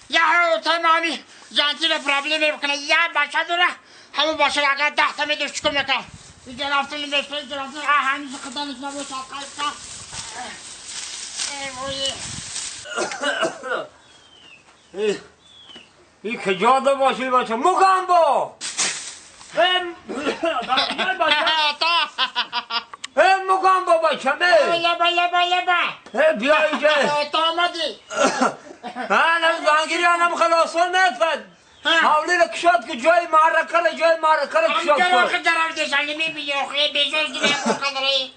Я тамами жантила проблема мекунад. Я бача дора, ҳамон бача агар 10 та медошт чикор мекард? Иҷа рафтан мешавад, иҷа рафтан, ҳамин қаданаш набошад, қайта. Эй вой. ای کجا ده باشی بچه مگامبو ای مگامبو بچه لبا لبا لبا بیا اینجا تا آمدی انا زنگیری انم خلاصان نتفد حاولی را کشاد که جای معرکه را جای معرکه را کشاد کن آخه درم دشنگی میبینی آخه بیزوز دیگه قدره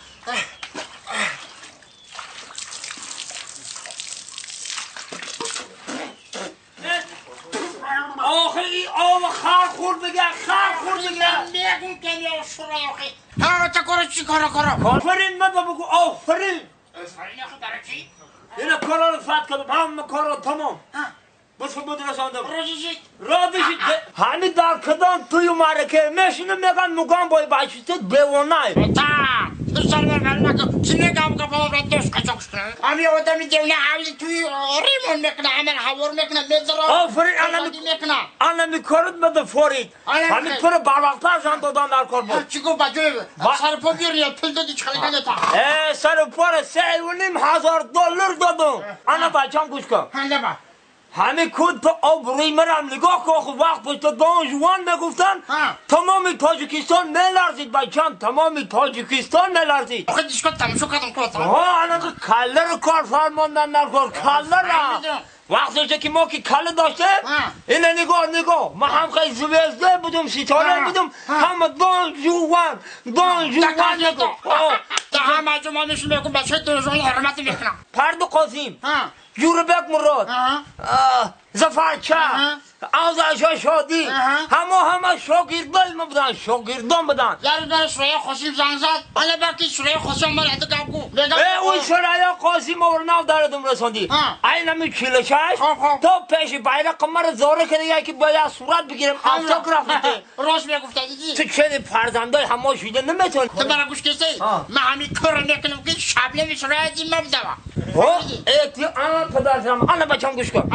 آخه این آب خر خور بگه خر خور بگه میگم که یا شورا آخه ها تا کارو چی کارو کارو آفرین من بگو آفرین آفرین آخه برای چی؟ اینا کارا رو فتح کردم همه کارا تمام بس بود رساندم رادشید همین در کدام توی معرکه میشینم میگن مگام بای بچه تو بیوانه تا تو سر من نکن چی نگم که بابا دوست قچاق شدن همین آدمی دیونه حولی توی ریمون میکنه همین هوار میکنه میذاره آفرین انا میکارد بده فورید همین تو رو برواقتر زن دادم در کار بود چی گفت بجای سر پا بیاری پول دادی چخلی کنه تا سر پا رو 3,500 دلار دادم انا بچم گوش کن همه کود تو آب روی مرم نگاه کن خب وقت پشت دان جوان میگفتن تمام تاجیکستان میلرزید بچم تمام تاجیکستان میلرزید آخه دیشکا تماشا کردم که ها انا کله رو کار فرماندن نکن کله را وقتی که ما که کله داشته اینه نگاه نگاه ما هم خیلی زوزده بودم ستاره بودم همه دان جوان دان جوان نگاه ده همه جمعه میشون میگم بچه دان جوان حرمت میکنم پرد قاسم جوربک مراد زفرچه آزادشاه شادی همه همه شاگردای ما بودن شاگردان بودن یارو داره شورای قاسم زنگ زد حالا برکی شورای قاسم مرا تو گو اون شورای قاسم ما رو نو دردم رسوندی این همی 46 تا پیش بیرق ما رو زاره کرده که باید صورت بگیرم autograph بده راست میگفت دیدی تو چه فرزندای همه شده نمیتونی تو مرا گوش کسی من همین کار میکنم که شبنم شورای ما بدم ای انا پدرم انا بچم گوش کن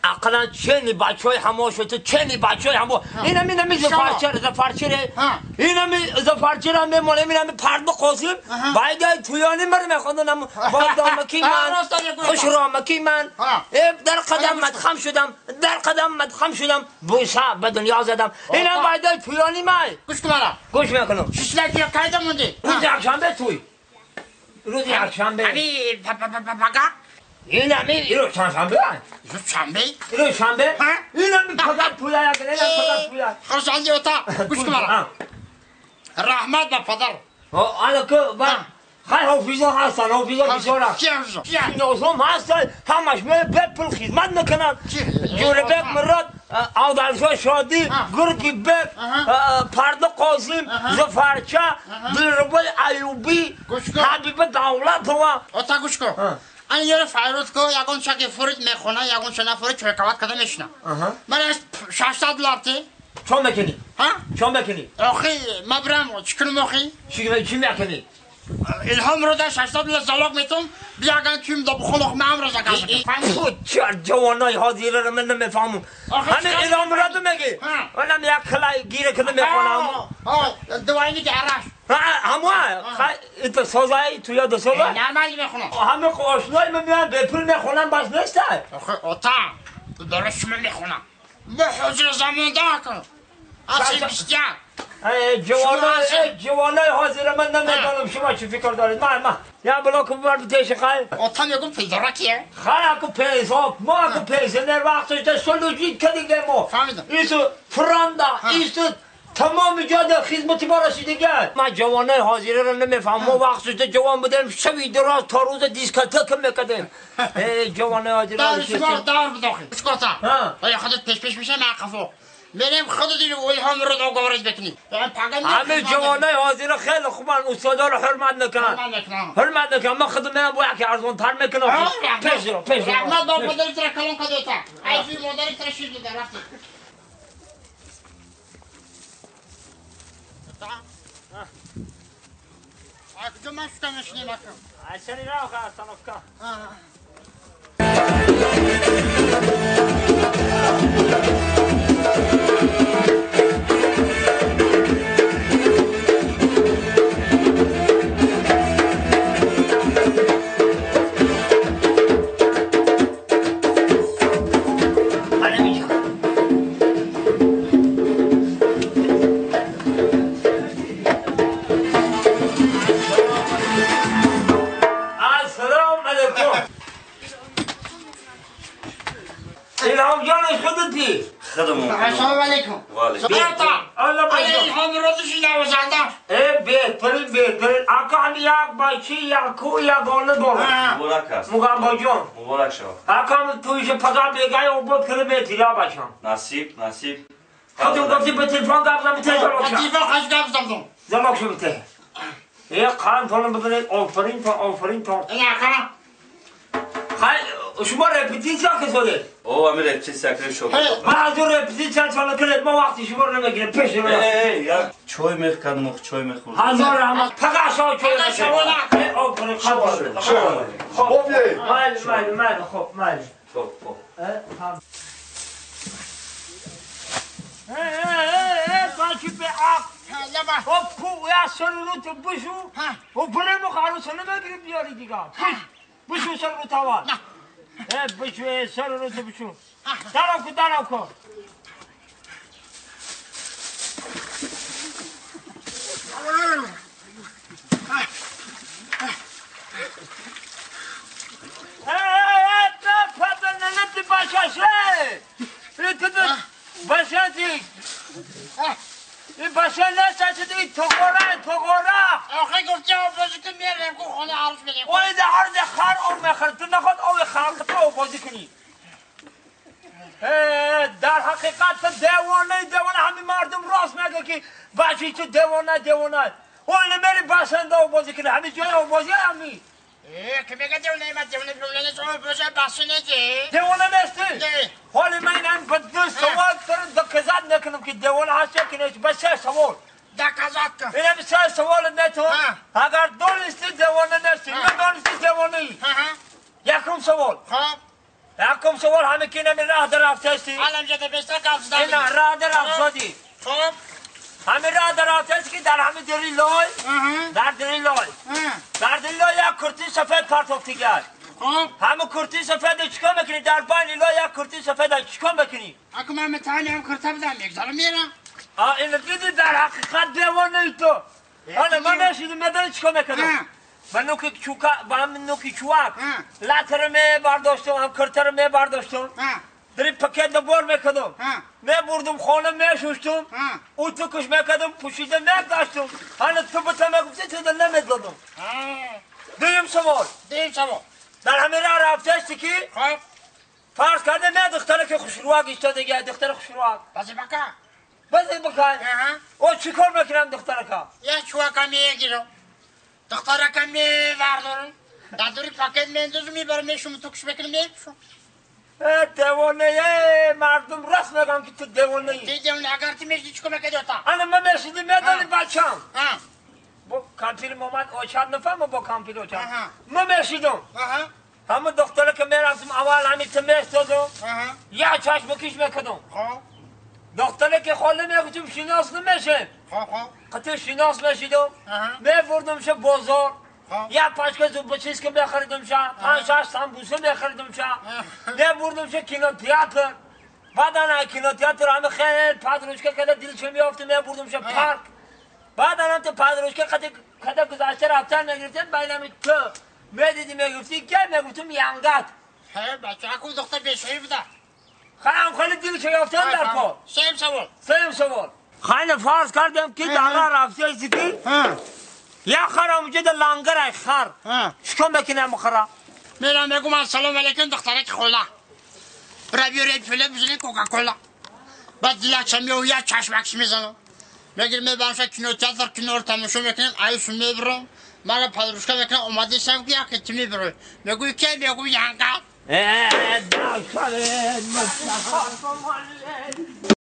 اقلا چنی بچهای همه شده چنی بچهای همه اینم اینم زفرچه زفرچه اینم زفرچه را میمونه اینم پرد قاسم باید تویانی مر میخوندم بادامکی من خوش رامکی من در قدم خم شدم در قدم خم شدم بوسه به دنیا زدم اینم باید تویانی من گوش کن مرا گوش میکنم شیشلکی کایدا موندی روز یکشنبه توی روز یکشنبه همین پاپا این همین اینو چندشنبه شنبه اینو شنبه این همین پدر پویا اینم پدر پویا خرسندی اوتا گوش کن مرا رحمت به پدر آلا که خیلی حافظان هستن حافظان بسیار نازم هستن همش میره به پول خدمت میکنن جوربک مراد آدلشاه شادی گرگی بک پرد قاسم زفرچه دلربای ایوبی حبیب دولت و اوتا گوش کن انا یاره فیروز کو یگون شکی فورید میخونه یگون شنا فورید چرکوات کده میشنه من از 600 دلار تی چون میکنی ها چون میکنی آخی ما برم چیکار میخی چی میکنی الهام رو در 600 دلار زلاق میتم بیا گن تیم دو بخلق من امروز گازم چه جوانای حاضر رو من نمیفهمم همین الهام رو میگی اونم یک خلای گیره کده میخونم دوایی که عرش همه تو سازای تو یاد سازای نه من میخونم همه آشنای من میان به پول میخونم بس نیست آخه اوتا درست من میخونم ما حضور زمان ده کن اصلا بیشتر جوانای حاضر من نمیدونم شما چی فکر دارید من یا بلاک ببر بتیش خیلی اوتا میگم پول داره کیه خیلی اکو پیسه ما اکو پیسه در وقتش در سلوجید که دیگه ما ایسو فراندا ایسو تمام جاده خدمت ما رسیدگه من جوانای حاضره رو نمیفهم ما وقتش جوان بودیم شبی دراز تا روز دیسکتک میکردیم جوانای حاضره دار شما دار بداخل اسکوتا آیا خودت پیش پیش میشه من قفو میریم خود دیگه الهام رو دو گوارش بکنیم همه جوانای حاضر خیلی خوبن استادا رو حرمت نکنن حرمت نکنن من خودم میرم با یکی ارزان تر میکنم پیش رو پیش رو رحمت با پدرت را کلون کدوتا ای مادرت را شیر داده رفتی کجا من شکم میشنیم اکرم سری راه остановка. السلام علیکم. بهترین آقا هم یک بچه یک کو یک گله داره. مبارک است. مقام جان. مبارک شو. آقا هم تویش پدا بگای اوبود کرده به تیلا بچم. نصیب نصیب. خودم گفتی به تلفن گپ زدم ته زلوک. تلفن خش گپ زدم. زلوک شو ته. ای خان تون بدن آفرین تا آفرین تا. این آقا. خیلی شما رپتیسیا که شده؟ او همین رپتیسیا که شد. من از اون رپتیسیا چاله کرد ما وقتی شما رو نمیگیره پیش رو. ای یا چای میخوردم چای میخوردم. هزار رحمت فقط شما چای میخوردم. آفرین خب خب مال مال مال خب مال. خب خب. ای به آق. خب کو یا سرلوت بشو. و برم خارو سنم بگیریم بیاری دیگه. بشو سر رو تاوان. بشو سر رو تو بشو. دارم کو دارم کو. این باشه نه این تقوره تقوره. آخه گفتی آب بازی کن میارم که خونه عروس بدیم. اون ده هر ده خر آب میخوره تو نخواد آب خلق تو آب بازی کنی. در حقیقت تو دیوانه دیوانه همین مردم راست میگه که بچه تو دیوانه دیوانه. اون نمیری بسنده آب بازی کنی همین جای آب بازی همی. که میگه دیوانه من دیوانه دیوانه نیست آب بازی بسنده دیوانه نیستی. حالی من این به دو سوال تر دکزاد نکنم که دیوانه هست که نیست بس سه سوال. دکزاد کن. اینم سه سوال نتون. اگر دونستی دیوانه نیستی ندونستی دیوانه ای. یکم سوال. خب. یکم سوال همه که نمی راه در رفته الان جده بیشتر گفت زدی. نه راه در رفته. خب. همه راه در رفته که در همه دری لای. در دری لای. در دری لای یک کرتی سفید پرتافتی کرد. خب. همه کرتی سفید چیکار میکنی؟ در بین لای یک کرتی سفید چیکار میکنی؟ اگه من متانی هم کرتا بدم یک سال میرم. اینو دیدی در حقیقت دیوانه ای تو. حالا من نشیدم میدونی چیکار میکنم؟ من نوکی چوکا با هم نوکی چواک لاتر می برداشتم هم کرتر می برداشتم. دری پکت بار میکردم. میبردم خانه میشوشتم. او تو کش میکردم پوشیده میگذاشتم. حالا تو به تو میگفتی تو نمیدادم. دویم سوال. دویم سوال. در همه راه رفته که خب فرض کرده نه دختره که خوشروک ایستاده دیگه دختر خوشروک. بازی بکن. بازی بکن. او چیکار میکنم دختره که؟ یه چوکا میگیرم. دختره که میوردارم. در دوری پاکت میندازم میبرم میشم تو کش میکنم میپوشم. دیوانه مردم راست میگم که تو دیوانه ای. دیوانه اگر تو میشدی چیکار میکردی تا؟ انا من میشدی میدانی بچم. با کامپیل محمد اوچاد نفهم با کامپیل اوچاد. من میشیدم. همه دختره که میرفتم اول همین تو میستادم. یا چشم کش میکردم. دختره که خاله میگفتم شناس نمیشه. قطع شناس میشیدم. میبردم شه بازار. یا پاچکه زوب چیز که میخریدم شه 5 6 سامبوسه میخریدم شه میبردم شه کینو تئاتر. بعدا کینو تئاتر همه خیلی پادروشکه که دلش میافت میبردم شه پارک. بعدا هم تو پادروشکه قد گذشته رفتن میگرفتم بینم تو میدیدی میگفتی که میگفتم ینگت. بچه اکو دختر بیشوی بوده. خیلی خیلی دلش یافتن در کار. سیم سوال. سیم سوال. خیلی فرض کردم که دارا رفته ایستی یا خر اونجا در لنگر ای خر. چیکار میکنم خرا؟ میرم میگم السلام علیکم دخترک خولا. برا بیاری پله بزنی کوکاکولا. بعد یا چمیو یا چشمکش میزنم. میگیرم میبرم کنار تئاتر کنار تماشا میکنم عیش میبرم. مرا پادروشکا میکنم اومده سم که یک تیمی برو. میگوی که میگوی ینگا. ای دختر مصطفی.